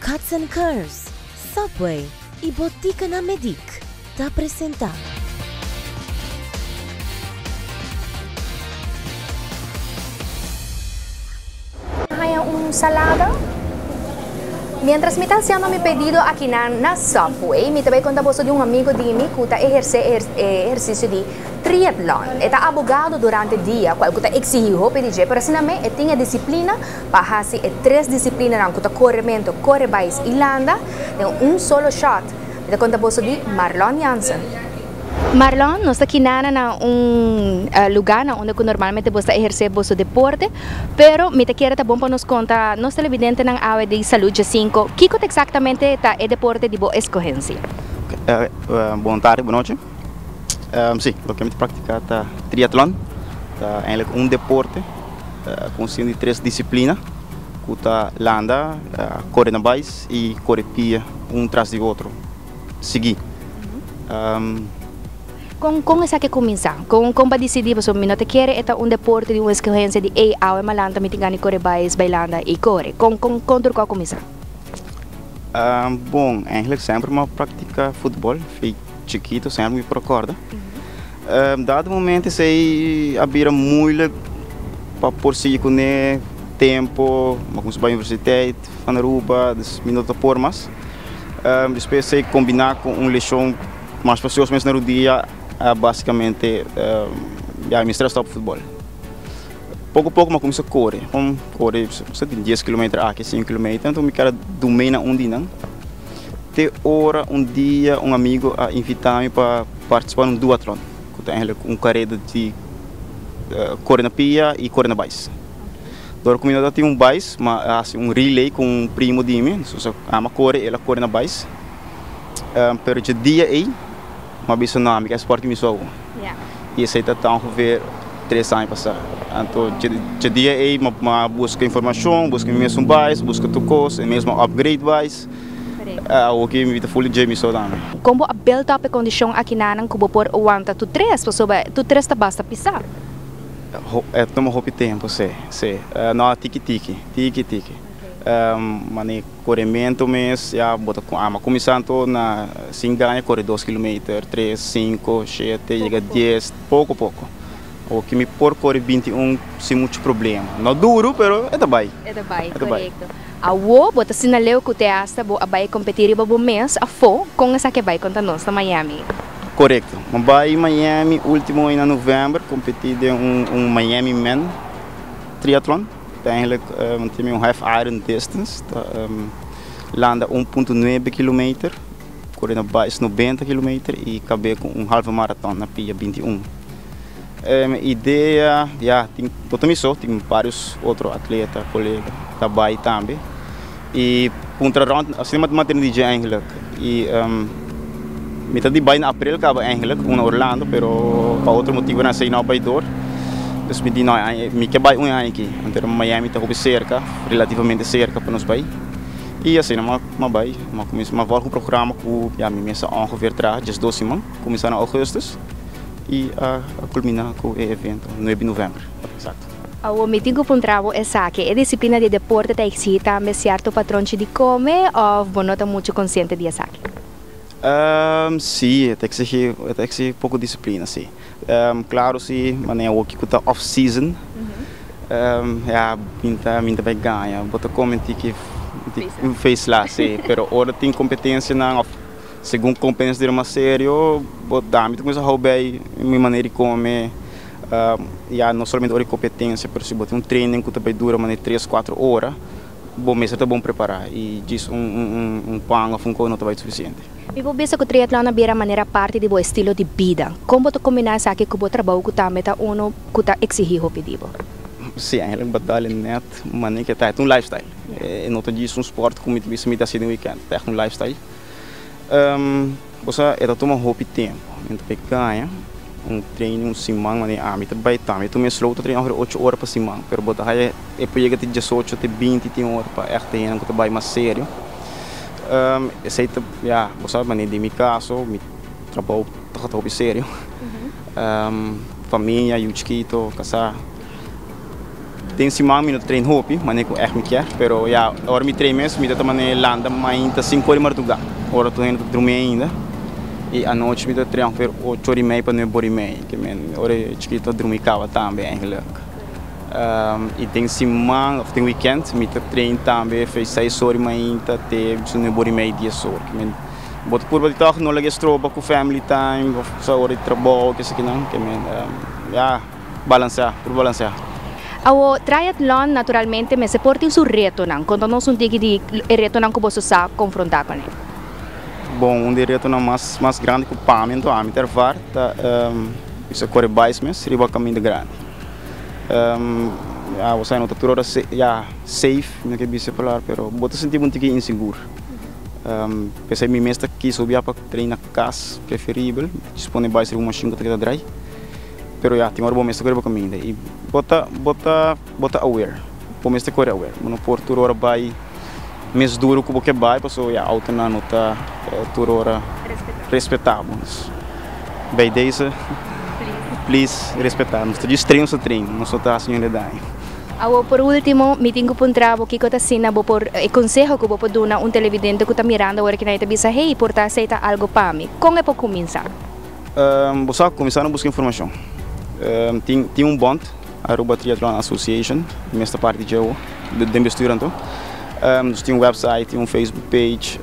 Cuts and Curves, Subway y Botica na Medic ta presenta. Haya un salada. Mientras mi ta haciendo mi pedido aki na Subway, mi ta bay conta boso di un amigo di mi cu ta eherce ehercicio di triatlon. E ta abogado durante dia, cual cu ta exigi hopi di dje, pero asina me e tin e disciplina pa haci e tres disciplinanan cu ta coremento, core bais y landa den un solo shot. Mi ta conta boso di Marlon Jansen. Marlon, nos ta kinana na un lugar na unda cu normalmente bo ta eherce boso deporte, pero mi ta kier ta bon pa nos conta nos televidentenan awe di Salud Djacinco, kico ta exactamente ta e deporte di bo escogencia? Bon tardi, bon nochi. Si, loke mi ta practica ta triatlon, ta eigenlijk un deporte consistiendo di tres disciplina cu ta landa, core na bais y core pia un tras di otro. Sigui. Con con esaki a cuminsa? Con con bo dicidi pasobra mi no ta kere e ta un deporte di un escogencia di ey awe malanta mi tin gana di core bais bailanda y core. Con con con tur cu a cuminsa? Bon, eigenlijk semper mi a practica futbol, fi chikito semper mi por acorda. Dado momento esey a bira moeilijk pa por sigui cune, tempo, mi a cuminsa bay universiteit van Aruba, dus mi no ta por mas. Despues esey combina cu un lesion mas precioso mes na rodia, basicamente ya mi mester a stop futbol. Poco poco mi a cuminsa core, core dies kilometer aki, cinco kilometer, enton mi keda dumei na un di nan. Te ora un dia un amigo a invita mi pa participa na un duatlon, cu ta eigenlijk un careda di core na pia y core na bais. Dor cu mi no ta tin un bais, ma a haci un relay cu un primo di mi, nos a ama core, el a core na bais. Pero dje dia ey mi a bisa no, mi ke sport cu mi so awo. Y esey ta ta ongeveer tres aña pasa. Anto dje dia ey mi a busca informacion, busca mi mes un bais, busca tur cos, e mes mi a upgrade bais. Awo ki mi ta fully dje mi so tambe. Con bo a build up e condicion akinanan cu bo por wanta tur tres? Pasobra tur tres ta basta pisa. E tuma hopi tempo, si, si. No, tiki tiki, tiki tiki. Mane coremento mes, ya bo ta ama cuminsa anto na sin gaña core dos kilometer, tres, cinco, shete, yega dies, poco poco. Oki mi por core 21 sin mucho problema. No duro, pero e ta bay. E ta bay, corecto. Awo bo ta asina leu cu te hasta bo a bay competi riba bo mes afo, con esaki a bay conta nos na Miami? Corecto. Mi a bay Miami ultimo na november competi den un Miami Man Triathlon. Ta eigenlijk mi tin un half iron distance. Ta landa 1.9 kilometer, core na bais 90 kilometer y cabe cu un halve marathon na pia 21. Mi idea, ya, tin, no ta mi so, tin varios otro atleta, colega ta bay tambe. Y puntra rond, asina mi ta mantene di dje eigenlijk. Y mi ta di bay na april caba eigenlijk, un na Orlando, pero pa otro motibonan esey no a bay door. Dus mi di no, mi ke bay un aña aki. Anto Miami ta hopi cerca, relativamente cerca pa nos bay. Y asina mi a bay, mi a cuminsa, mi a volg un programa cu ya mi mes a ongeveer traha 12 siman, cuminsa na augustus. Y a culmina cu e evento 9 november, exacto. Awo mi tin cu puntra bo esaki, e disciplina di deporte ta exigi tambe cierto patronchi di come of bo no ta mucho consciente di esaki? Si, e ta exigi, e ta exigi poco disciplina, si. Claro si, manera awo kico ta off season, ya mi ta, mi ta bay gaña, bo ta come tiki, tiki feestla, si, pero ora tin competencianan of Segun compensa di mas serio, bo tambe ta cuminsa hou bay mi manera di come. Ya no solamente ora di competencia, pero si bo tin un training cu ta bay dura manera tres, cuatro ora, bo mester ta bon prepara y djis un pan of un co no ta bay suficiente. Mi por bisa cu triatlon a bira manera parti di bo estilo di bida. Con bo ta combina esaki cu bo trabou cu tambe ta uno cu ta exigi hopi di bo? Si, eigenlijk bo dal e net manera cu ta, ta un lifestyle. E no ta djis un sport cu mi ta bisa mi ta haci den weekend, ta echt un lifestyle. Bo sa e ta tuma hopi tempu. Mi ta bay gaña un training un siman manera ami ta bay ta. Mi ta tuma e slow ta train ongeveer ocho ora pa siman pero bo ta haya e por yega te diesocho te binti tin ora pa ègt hende ku ta bay mas serio. Esei ta ya bo sa manera den mi kaso mi trabou ta hopi serio. Famia, yu chikito, kasá. Den siman mi no train hopi, manera ku echt mi kier, pero ya, ora mi train mes, mi ta manera lanta mainta 5 or di marduga, ora tur hende ta drumi ainda. Y anochi mi ta train ongeveer 8:30 pa 9:30, kemen ora e chikito ta drumi caba tambe eigenlijk. Y den siman of den weekend mi ta train tambe fe 6 or di mainta te 9:30, 10 or. Kemen bo ta purba di toch no laga stroba cu family time of sa ora di trabou, kesakinan. Kemen ya, balancea, purba balancea. Awo, triathlon naturalmente mester por tin su retonan. Conta nos un tiki di e retonan cu boso sa confronta cu ne. Bon, un di e retonan mas grandi cu pa mi, anto ami ta ervaar, ta bisa core bais mes riba caminda grandi. Ya, bo sa no ta tur ora ya safe, mi no ke bisa e palabra, pero bo ta sinti bo un tiki insegur. P'esei mi mes ta kis hopi pa train na cas preferibel, djis pone bais riba un machine cu ta keda draai. Pero ya, tin ora bo mes ta core riba caminda y bo ta aware, bo mes ta core aware. Bo no por tur ora bay mes duro cu bo ke bay, pasobra ya, autonan no ta tur ora respeta bo. Bij deze, please respeta. Nos ta djis train, nos ta train, nos no ta haci ningun daño. Awo, por ultimo, mi tin cu puntra bo kico ta asina bo por e conseho cu bo por duna un televidente cu ta mirando awor cu ta bisa: "Hey, por ta esey ta algo pa mi." Con e por cuminsa? Bo sa, cuminsa na busca informacion. Tin un bond, Aruba Triathlon Association, mes ta parti dje den bestuur anto. Dus tin un website, tin un Facebook page,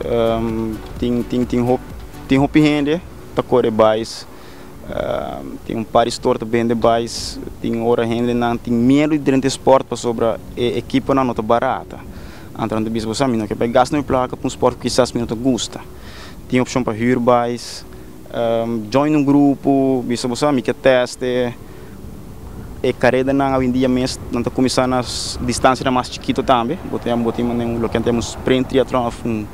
tin hopi hende ta core bais, tin un par di store ta bende bais, tin ora hendenan tin miedo di drenta sport pasobra e ekiponan no ta barata. Anto nan ta bisa: "Bo sa, mi no ke bay gasta mi placa pa un sport cu kisas mi no ta gusta." Tin opcion pa huur bais, join un grupo, bisa: "Bo sa, mi ke test e caredanan." Hoy en dia mes nan ta cuminsa na distancianan mas chikito tambe. Bo tin un loke nan ta yama un sprint triathlon of un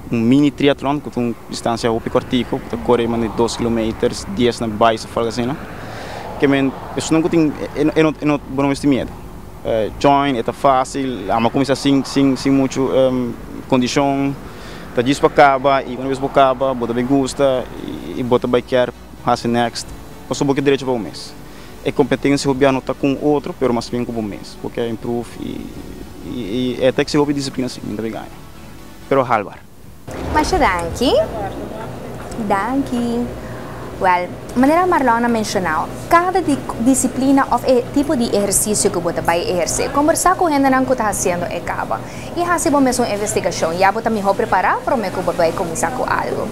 mini triathlon, cu ta un distancia hopi cortico, cu ta core manera 2 kilometer, 10 na bais of algo asina. Kemen, esnan cu tin e no, bo no mester miedo. Join, e ta facil, ami a cuminsa sin mucho condicion, ta djis pa caba y un bes bo caba, bo ta bay gusta y bo ta bay kier haci next. Pasobra bo ke drecha pa bo mes. E competencia hopi no ta cu otro, pero mas bien cu bo mes. Bo ke improve y e ta exige hopi disciplina si, mi ta bay gaña. Pero haalbaar. Masha danki. Danki. Well, manera Marlon a menciona, cada disciplina of e tipo di ehercicio cu bo ta bay eherce, conversa cu hendenan cu ta haciendo e caba. Y haci bo mes investigacion. Ya bo ta miho prepara pa cu bo bay cuminsa cu algo.